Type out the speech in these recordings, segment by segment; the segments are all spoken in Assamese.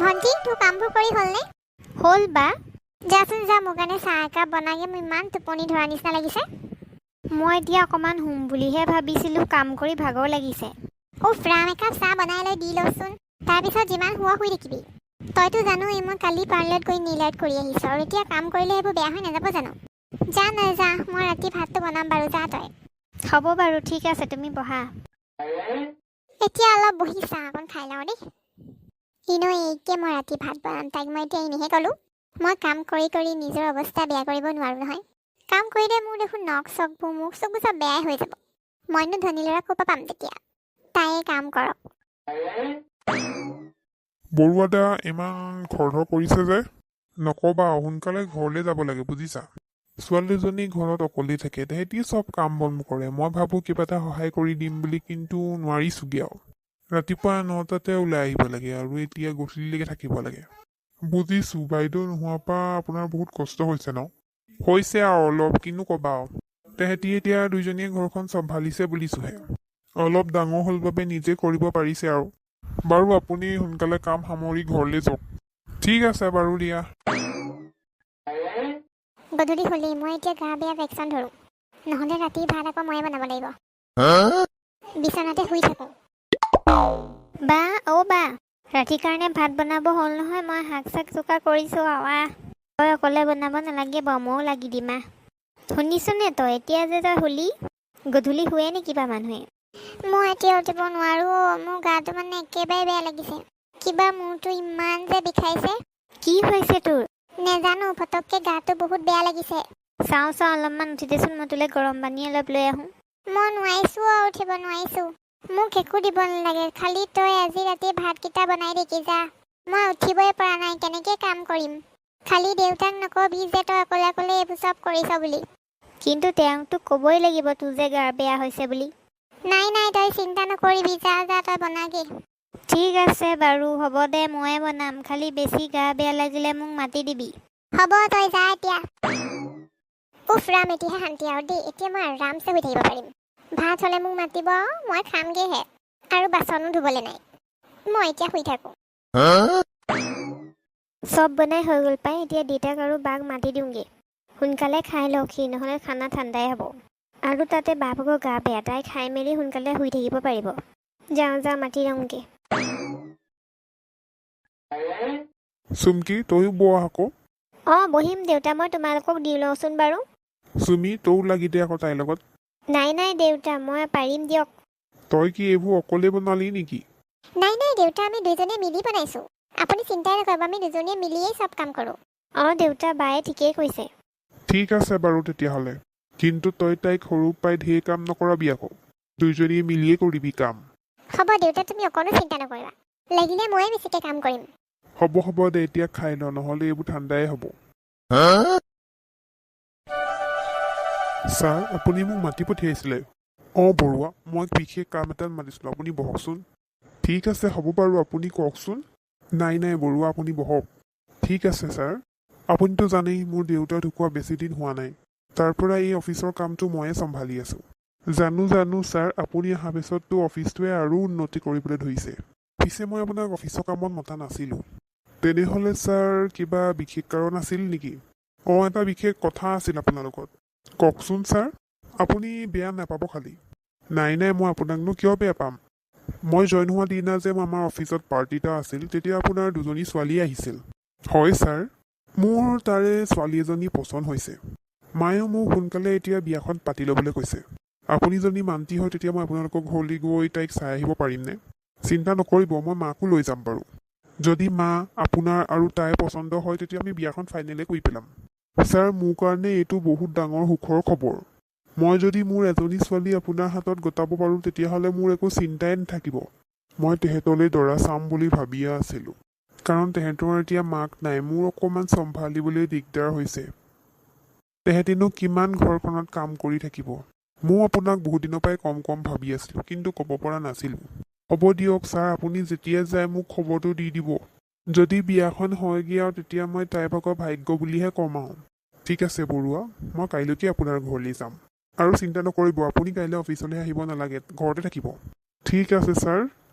ভণ্টি, তোৰ কামবোৰ কৰি হ'লনে? হ'ল বা। যাচোন যা, মোৰ কাৰণে চাহ একাপ বনাগে। মোৰ ইমান টোপনি ধৰা নিচিনা লাগিছে। মই এতিয়া অকণমান শুম বুলিহে ভাবিছিলোঁ, কাম কৰি ভাগৰ লাগিছে। উফ ৰাম, একাপ চাহ বনাই লৈ দি লওঁচোন, তাৰপিছত যিমান শুৱ শুই থাকিবি। তইতো জানোৱেই, মই কালি পাৰ্লাৰত গৈ নেইল আৰ্ট কৰি আহিছোঁ আৰু এতিয়া কাম কৰিলে সেইবোৰ বেয়া হৈ নাযাব জানো? যা নাই যা, মই ৰাতি ভাতটো বনাম বাৰু, যা তই। হ'ব বাৰু, ঠিক আছে, তুমি বহা। এতিয়া অলপ বহি চাহ অকণ খাই লওঁ দেই। ইনো এইকে মই ৰাতি ভাত বনাম, তাইক মই এতিয়া এনেহে ক'লোঁ। মই কাম কৰি কৰি নিজৰ অৱস্থা বেয়া কৰিব নোৱাৰোঁ নহয়। কাম কৰিলে মোৰ দেখোন নখ চখবোৰ, মুখ চখবোৰ চব বেয়াই হৈ যাব। মইনো ধনী ল'ৰা ক'ৰ পৰা পাম তেতিয়া? তাইয়ে কাম কৰক। বৰুৱা দা, ইমান খৰধৰ কৰিছে যে? নকবা, সোনকালে ঘৰলৈ যাব লাগে বুজিছা। ছোৱালীজনী ঘৰত অকলেই থাকে, তেহেঁতি চব কাম বন কৰে। মই ভাবোঁ কিবা এটা সহায় কৰি দিম বুলি, কিন্তু নোৱাৰিছোগৈ আৰু। ৰাতিপুৱা 9টাতে ওলাই আহিব লাগে আৰু এতিয়া গধূলিলৈকে থাকিব লাগে। বুজিছোঁ, বাইদেউ নোহোৱাৰ পৰা আপোনাৰ বহুত কষ্ট হৈছে ন? হৈছে আৰু অলপ, কিনো ক'বা আৰু। তেহেঁতি এতিয়া দুইজনীয়ে ঘৰখন চম্ভালিছে বুলিছোহে। অলপ ডাঙৰ হ'ল বাবে নিজে কৰিব পাৰিছে আৰু। বাৰু, আপুনি সোনকালে কাম সামৰি ঘৰলৈ যাওক। ঠিক আছে বাৰু, দিয়া। গধূলি হ'লেই, মই এতিয়া গা বেয়া ভেকচন ধৰোঁ, নহ'লে ৰাতি ভাত আকৌ ময়ে বনাব লাগিব। বিচনাতে শুই থাকোঁ। বা, অ' বা, ৰাতিৰ কাৰণে ভাত বনাব হ'ল নহয়। মই শাক চাক যোগাৰ কৰিছোঁ আৰু আহ। তই অকলে বনাব নালাগে বাৰু, ময়ো লাগি দিম, আহ। শুনিছনে, তই এতিয়া যে তই শুলি, গধূলি শুৱে নেকি বা মানুহে? মই এতিয়া উঠিব নোৱাৰোঁ অ', মোৰ গাটো মানে একেবাৰে বেয়া লাগিছে। কিবা মূৰটো ইমান যে বিষাইছে। কি হৈছে তোৰ? নেজানো, ফটককৈ গাটো বহুত বেয়া লাগিছে। চাওঁ চাওঁ, অলপমান উঠি দেচোন, মই তোলৈ গৰম পানী অলপ লৈ আহোঁ। মই নোৱাৰিছোঁ আৰু, উঠিব নোৱাৰিছোঁ। মোক একো দিব নালাগে, খালি তই আজি ৰাতি ভাতকেইটা বনাই দেগি যা। মই উঠিবই পৰা নাই, কেনেকৈ কাম কৰিম? খালি দেউতাক নকবি যে তই অকলে অকলে এইবোৰ চব কৰিছ বুলি। কিন্তু তেওঁকতো ক'বই লাগিব তোৰ যে গা বেয়া হৈছে বুলি। নাই নাই, তই চিন্তা নকৰিবি, যা যা, তই বনাগে। ঠিক আছে বাৰু, হ'ব দে, ময়ে বনাম। খালি বেছি গা বেয়া লাগিলে মোক মাতি দিবি। হ'ব, তই যা এতিয়া। উফ ৰাম, এতিয়াহে শান্তি আৰু দেই। এতিয়া মই আৰামছে শুই থাকিব পাৰিম। ভাত হ'লে মোক মাতিব আৰু মই খামগৈহে আৰু বাচনো ধুবলৈ নাই। মই এতিয়া শুই থাকোঁ। চব বনাই হৈ গ'ল পাই। এতিয়া দেউতাক আৰু বাক মাতি দিওঁগৈ। সোনকালে খাই লওক সি, নহ'লে খানা ঠাণ্ডাই হ'ব। আৰু তাতে বা ভাগৰ গা বেয়া, তাই খাই মেলি সোনকালে শুই থাকিব পাৰিব। যাওঁ যাওঁ, মাতি লওঁগৈ। চুমকি, তয়ো বহ আকৌ। অঁ, বহিম দেউতা, মই তোমালোকক দি লওঁচোন বাৰু। চুমি, তয়ো লাগি দে আকৌ তাইৰ লগত। নাই নাই দেউতা, মই পাৰিম দিয়ক। তই কি এইবোৰ অকলে বনালি নেকি? নাই নাই দেউতা, আমি দুইজনীয়ে মিলি বনাইছোঁ। আপুনি চিন্তাই নকৰিব, আমি দুজনীয়ে মিলিয়েই চব কাম কৰোঁ। অঁ দেউতা, বায়ে ঠিকেই কৈছে। ঠিক আছে বাৰু তেতিয়াহ'লে, কিন্তু তই তাইক সৰু পৰাই ঢেৰ কাম নকৰাবি আকৌ। দুইজনীয়ে মিলিয়ে কৰিবি কাম। হ'ব দেউতা, তুমি অকণো চিন্তা নকৰিবা, লাগিলে ময়ে বেছিকৈ কাম কৰিম। হ'ব হ'ব দে, এতিয়া খাই ল, নহ'লে এইবোৰ ঠাণ্ডাই হ'ব। ছাৰ, আপুনি মোক মাতি পঠিয়াইছিলে? অঁ বৰুৱা, মই বিশেষ কাম এটাত মাতিছিলোঁ, আপুনি বহকচোন। ঠিক আছে, হ'ব বাৰু, আপুনি কওকচোন। নাই নাই বৰুৱা, আপুনি বহক। ঠিক আছে ছাৰ। আপুনিতো জানেই, মোৰ দেউতা ঢুকোৱা বেছি দিন হোৱা নাই। তাৰ পৰা এই অফিচৰ কামটো ময়ে চম্ভালি আছোঁ। জানো জানো ছাৰ, আপুনি অহাৰ পিছততো অফিচটোৱে আৰু উন্নতি কৰিবলৈ ধৰিছে। পিছে মই আপোনাক অফিচৰ কামত মতা নাছিলোঁ। তেনেহ'লে ছাৰ, কিবা বিশেষ কাৰণ আছিল নেকি? অঁ, এটা বিশেষ কথা আছিল আপোনাৰ লগত। কওকচোন ছাৰ। আপুনি বেয়া নাপাব খালি। নাই নাই, মই আপোনাকনো কিয় বেয়া পাম? মই জইন হোৱা দিনা যে আমাৰ অফিচত পাৰ্টি এটা আছিল, তেতিয়া আপোনাৰ দুজনী ছোৱালী আহিছিল। হয় ছাৰ, মোৰ তাৰে ছোৱালী এজনী পচন্দ হৈছে। মায়েও মোক সোনকালে এতিয়া বিয়াখন পাতি ল'বলৈ কৈছে। আপুনি যদি মান্তি হয়, তেতিয়া মই আপোনালোকৰ ঘৰলৈ গৈ তাইক চাই আহিব পাৰিমনে? চিন্তা নকৰিব, মই মাকো লৈ যাম বাৰু। যদি মা, আপোনাৰ আৰু তাইৰ পচন্দ হয়, তেতিয়া আমি বিয়াখন ফাইনেলে কৰি পেলাম। ছাৰ, মোৰ কাৰণে এইটো বহুত ডাঙৰ সুখৰ খবৰ। মই যদি মোৰ এজনী ছোৱালী আপোনাৰ হাতত গতাব পাৰোঁ, তেতিয়াহ'লে মোৰ একো চিন্তাই নাথাকিব। মই তেহেঁতলৈ দৰা চাম বুলি ভাবিয়ে আছিলোঁ, কাৰণ তেহেঁতৰ এতিয়া মাক নাই। মোৰ অকণমান চম্ভালিবলৈ দিগদাৰ হৈছে। তেহেঁতিনো কিমান ঘৰখনত কাম কৰি থাকিব? ময়ো আপোনাক বহুত দিনৰ পৰাই কম কম ভাবি আছিলোঁ, কিন্তু ক'ব পৰা নাছিলোঁ। হ'ব দিয়ক ছাৰ, আপুনি যেতিয়া যায় মোক খবৰটো দি দিব। যদি বিয়াখন হয়গৈ আৰু, তেতিয়া মই তাইৰ ভাগৰ ভাগ্য বুলিহে ক'ম আৰু। ঠিক আছে বৰুৱা, মই কাইলৈকে আপোনাৰ ঘৰলৈ যাম। আৰু চিন্তা নকৰিব, আপুনি কাইলৈ অফিচলৈ আহিব নালাগে, ঘৰতে থাকিব। ঠিক আছে ছাৰ।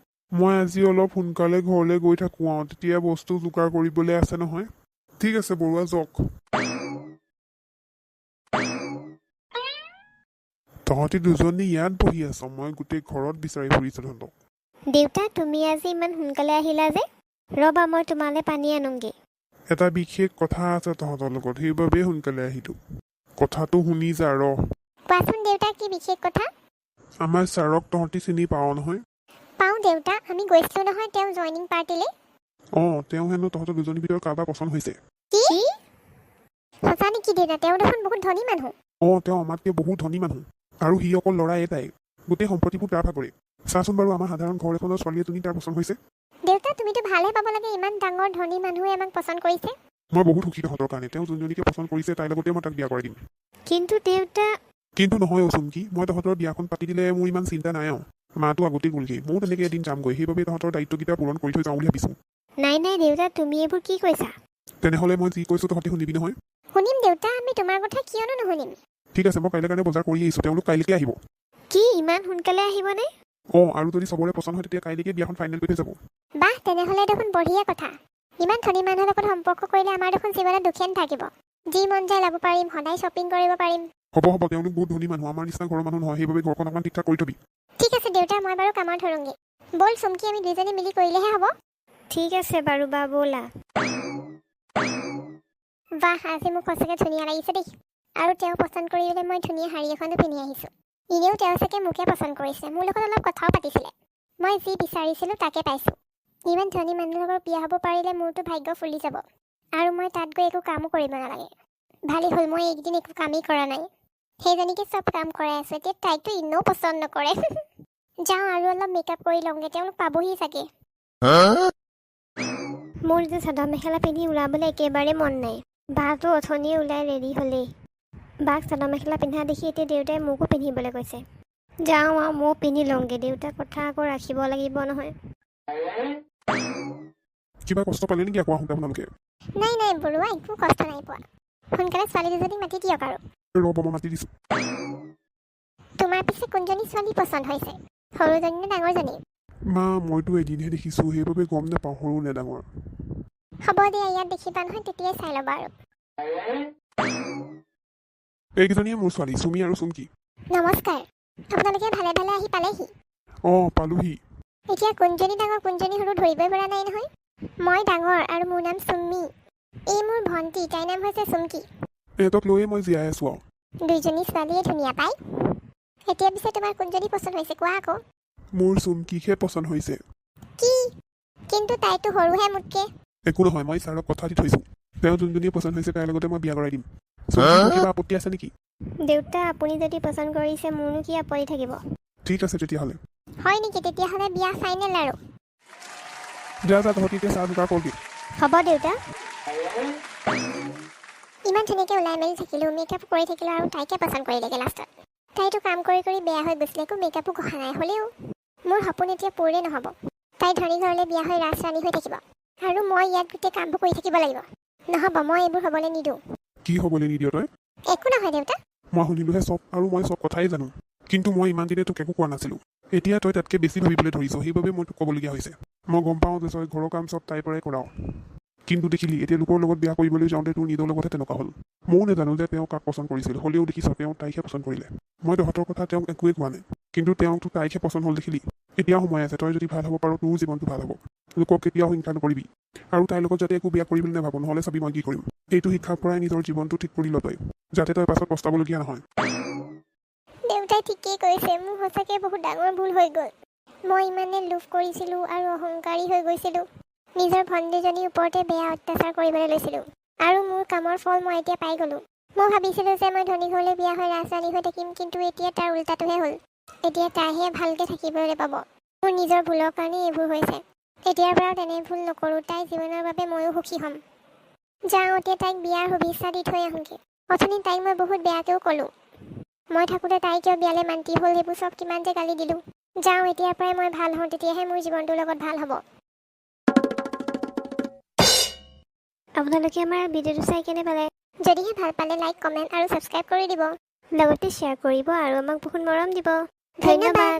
মই আজি অলপ সোনকালে ঘৰলৈ গৈ থাকোঁ আৰু তেতিয়া বস্তু যোগাৰ কৰিবলৈ আছে নহয়। ঠিক আছে বৰুৱা, যাওক। তহঁতি দুজনী ইয়াত বহি আছ, মই গোটেই ঘৰত বিচাৰি ফুৰিছোঁ তহঁতক। দেউতা, তুমি আজি ইমান সোনকালে আহিলা যে? ৰ'বা, মই তোমালৈ পানী আনোগৈ। এটা বিশেষ কথা আছে তহঁতৰ লগত, সেইবাবেই সোনকালে আহিলোঁ। কথাটো শুনি যা ৰহ। কোৱাচোন দেউতা, কি বিশেষ কথা? আমাৰ ছাৰক তহঁতি চিনি পাৱ নহয়? পাওঁ দেউতা, আমি গৈছিলোঁ নহয় তেওঁ জইনিং পাৰ্টিলৈ। অঁ, তেওঁ হেনো তহঁতৰ দুজনীৰ ভিতৰত কাৰোবাৰ পচন্দ হৈছে। কি, সঁচা নেকি দেউতা? তেওঁ দেখোন বহুত ধনী মানুহ। অঁ, তেওঁ আমাতকৈ বহুত ধনী মানুহ আৰু সি অকল ল'ৰা এটাই, গোটেই সম্পত্তিবোৰ তাৰ ভাগৰে। চাচোন বাৰু, আমাৰ সাধাৰণ ঘৰ এখনৰ ছোৱালী এজনী তাৰ পচন্দ হৈছে। দেউতা, তুমিতো ভালহে পাব লাগে, ইমান ডাঙৰ ধনী মানুহে আমাক পচন্দ কৰিছে। মই বহুত সুখী তহঁতৰ কাৰণে। তেওঁ যোনজনীকে পচন্দ কৰিছে, তাইৰ লগতে মই তাক বিয়া কৰাই দিম। কিন্তু দেউতা। কিন্তু নহয় অ' চুমকি, মই তহঁতৰ বিয়াখন পাতি দিলে মোৰ ইমান চিন্তা নাই আৰু। মাটো আগতেই গ'লগৈ, ময়ো তেনেকৈ এদিন যামগৈ। সেইবাবে তহঁতৰ দায়িত্বকেইটা পূৰণ কৰি থৈ যাওঁ বুলি ভাবিছোঁ। নাই নাই দেউতা, তুমি এইবোৰ কি কৈছা? তেনেহ'লে মই যি কৈছোঁ তহঁতি শুনিবি নহয়? শুনিম দেউতা, আমি তোমাৰ কথা কিয়নো নুশুনিম? ঠিক আছে, মই কাইলৈ কাৰণে বজাৰ কৰি আহিছোঁ। তেওঁলোক কাইলৈকে আহিব। কি, ইমান সোনকালে আহিবনে? অঁ, আৰু যদি চবৰে পচন্দ হয়, তেতিয়া কাইলৈকে বিয়াখন ফাইনেল কৰি থৈ যাব। বাহ, তেনেহ'লে দেখোন বঢ়িয়া কথা। ইমান ধনী মানুহৰ লগত সম্পৰ্ক কৰিলে আমাৰ দেখোন জীৱনত দুখে নাথাকিব। যি মন যায় ল'ব পাৰিম, সদায় শ্বপিং কৰিব পাৰিম। হ'ব হ'ব, তেওঁলোক বহুত ধনী মানুহ, আমাৰ নিচিনা ঘৰৰ মানুহ নহয়। সেইবাবে ঘৰখন অকণমান ঠিক ঠাক কৰি থবি। ঠিক আছে দেউতা, মই বাৰু কামত ধৰোঁগৈ। ব'ল চুমকি, আমি দুইজনী মিলি কৰিলেহে হ'ব। ঠিক আছে বাৰু বা, ব'লা। বাহ, আজি মোক সঁচাকৈ ধুনীয়া লাগিছে দেই। আৰু তেওঁ পচন্দ কৰিবলৈ মই ধুনীয়া শাৰী এখনো পিন্ধি আহিছোঁ। এনেও তেওঁ চাগে মোকে পচন্দ কৰিছে। মোৰ লগত অলপ কথাও পাতিছিলে। মই যি বিচাৰিছিলোঁ তাকে পাইছোঁ। ইমান ধনী মানুহৰ লগত বিয়া হ'ব পাৰিলে মোৰতো ভাগ্য ফুলি যাব। আৰু মই তাত গৈ একো কামো কৰিব নালাগে। ভালেই হ'ল, মই এইকেইদিন একো কামেই কৰা নাই, সেইজনীকে চব কাম কৰাই আছোঁ। এতিয়া তাইকতো এনেও পচন্দ নকৰে। যাওঁ আৰু অলপ মেকআপ কৰি লওঁগৈ, তেওঁলোক পাবহি চাগে। মোৰ যে চাদৰ মেখেলা পিন্ধি ওলাবলৈ একেবাৰে মন নাই। বাটো অথনিয়ে ওলাই ৰেডি হ'লেই। বাক চাদৰ মেখেলা পিন্ধা দেখি এতিয়া দেউতাই মোকো পিন্ধিবলৈ কৈছে। যাওঁ আৰু ময়ো পিন্ধি লওঁগৈ। দেউতাৰ কথা আকৌ ৰাখিব লাগিব নহয়। কিবা কষ্ট পালে নেকি আকৌ আহোঁতে আপোনালোকে? নাই নাই বৰুৱা, একো কষ্ট নাই পোৱা। সোনকালে ছোৱালী দুজনীক মাতি দিয়ক আৰু। ৰ'ব, মই মাতি দিছোঁ। তোমাৰ পিছে কোনজনী ছোৱালী পচন্দ হৈছে, সৰুজনী নে ডাঙৰজনী? মা, মইতো এদিনহে দেখিছোঁ, সেইবাবে গম নাপাওঁ সৰু নে ডাঙৰ। হ'ব দিয়া, ইয়াত দেখিবা নহয়, তেতিয়াই চাই ল'বা আৰু। এইকেইজনীয়ে মোৰ ছোৱালী চুমি আৰু চুমকি। নমস্কাৰ, আপোনালোকে ভালে ভালে আহি পালেহি? অঁ, পালোহি। এতিয়া কোনজনী ডাঙৰ কোনজনী সৰু ধৰিবই পৰা নাই নহয়। মই ডাঙৰ আৰু মোৰ নাম চুম্মি। এই মোৰ ভণ্টি, তাইৰ নাম হৈছে চুমকি। ইহঁতক লৈয়ে মই জীয়াই আছোঁ আৰু। দুইজনী ছোৱালীয়ে ধুনীয়া পাই। এতিয়া পিছে তোমাৰ কোনজনী পচন্দ হৈছে কোৱা আকৌ। মোৰ চুমকিকহে পচন্দ হৈছে। কি, কিন্তু তাইতো সৰুহে মোতকে। একো নহয়, মই ছাৰক কথা দি থৈছোঁ। তেওঁ যোনজনীয়ে পচন্দ হৈছে, তাইৰ লগতে মই বিয়া কৰাই দিম। চুমকি, তোৰ কিবা আপত্তি আছে নেকি? দেউতা, আপুনি যদি পচন্দ কৰিছে, মোৰনো কি আপত্তি থাকিব? ঠিক আছে তেতিয়াহ'লে। হয় নেকি? তেতিয়াহ'লে বিয়া ফাইনেল আৰু। যা যা, তহঁতি এতিয়া চাহ যোগাৰ কৰগৈ। হ'ব দেউতা। ইমান ধুনীয়াকৈ ওলাই মেলি থাকিলোঁ, মেকআপ কৰি থাকিলোঁ আৰু তাইকে পচন্দ কৰিলেগৈ লাষ্টত। তাইতো কাম কৰি কৰি বেয়া হৈ গৈছিলে, একো মেকআপো ঘঁহা নাই। হ'লেও মোৰ সপোন এতিয়া পূৰণেই নহ'ব। তাই ধনী ঘৰলৈ বিয়া হৈ ৰাজৰাণী হৈ থাকিব আৰু মই ইয়াত গোটেই কামবোৰ কৰি থাকিব লাগিব। নহ'ব, মই এইবোৰ হ'বলৈ নিদিওঁ। কি হ'বলৈ নিদিয় তই? একো নহয় দেউতা। মই শুনিলোহে চব আৰু মই চব কথাই জানো। কিন্তু মই ইমান দিনে তোক একো কোৱা নাছিলোঁ। এতিয়া তই তাতকৈ বেছি ভাবিবলৈ ধৰিছ, সেইবাবে মই তোক ক'বলগীয়া হৈছে। মই গম পাওঁ যে তই ঘৰৰ কাম চব তাইৰ পৰাই কৰাৱ। কিন্তু দেখিলি, এতিয়া লোকৰ লগত বিয়া কৰিবলৈ যাওঁতে তোৰ নিজৰ লগতহে তেনেকুৱা হ'ল। ময়ো নাজানো যে তেওঁ কাক পচন্দ কৰিছিল। হ'লেও দেখিছ, তেওঁ তাইকহে পচন্দ কৰিলে। মই তহঁতৰ কথা তেওঁক একোৱেই কোৱা নাই, কিন্তু তেওঁকতো তাইকহে পচন্দ হ'ল, দেখিলি। এতিয়াও সময় আছে, তই যদি ভাল হ'ব পাৰ, তোৰ জীৱনটো ভাল হ'ব। লোকক কেতিয়াও হিংসা নকৰিবি আৰু তাইৰ লগত যাতে একো বেয়া কৰিবলৈ নাভাব, নহ'লে চাবি মই কি কৰিম। এইটো শিক্ষাৰ পৰাই নিজৰ জীৱনটো ঠিক কৰি ল তই, যাতে তই পাছত পস্তাবলগীয়া নহয়। দেউতাই ঠিকেই কৈছে, মোৰ সঁচাকৈ বহুত ডাঙৰ ভুল হৈ গ'ল। মই ইমানে লোভ কৰিছিলোঁ আৰু অহংকাৰী হৈ গৈছিলোঁ, নিজৰ ভণ্টীজনীৰ ওপৰতে বেয়া অত্যাচাৰ কৰিবলৈ লৈছিলোঁ আৰু মোৰ কামৰ ফল মই এতিয়া পাই গ'লোঁ। মই ভাবিছিলোঁ যে মই ধনী ঘৰলৈ বিয়া হৈ ৰাজৰাণী হৈ থাকিম, কিন্তু এতিয়া তাৰ উল্টাটোহে হ'ল। এতিয়া তাইহে ভালকৈ থাকিবলৈ পাব। মোৰ নিজৰ ভুলৰ কাৰণে এইবোৰ হৈছে। এতিয়াৰ পৰাও তেনে ভুল নকৰোঁ। তাইৰ জীৱনৰ বাবে ময়ো সুখী হ'ম। যাওঁ এতিয়া, তাইক বিয়াৰ শুভেচ্ছা দি থৈ আহোঁগৈ। অথনি তাইক মই বহুত বেয়াকৈও ক'লোঁ। মই থাকোঁতে তাই কিয় বিয়ালৈ মান্তি হ'ল, সেইবোৰ চব কিমান যে গালি দিলোঁ। যাওঁ, এতিয়াৰ পৰাই মই ভাল হওঁ, তেতিয়াহে মোৰ জীৱনটোৰ লগত ভাল হ'ব। আপোনালোকে আমাৰ ভিডিঅ'টো চাই কেনে পালে? যদিহে ভাল পালে লাইক, কমেণ্ট আৰু ছাবস্ক্ৰাইব কৰি দিব। লগতে শ্বেয়াৰ কৰিব আৰু আমাক বহুত মৰম দিব। ধন্যবাদ। ধন্যবাদ।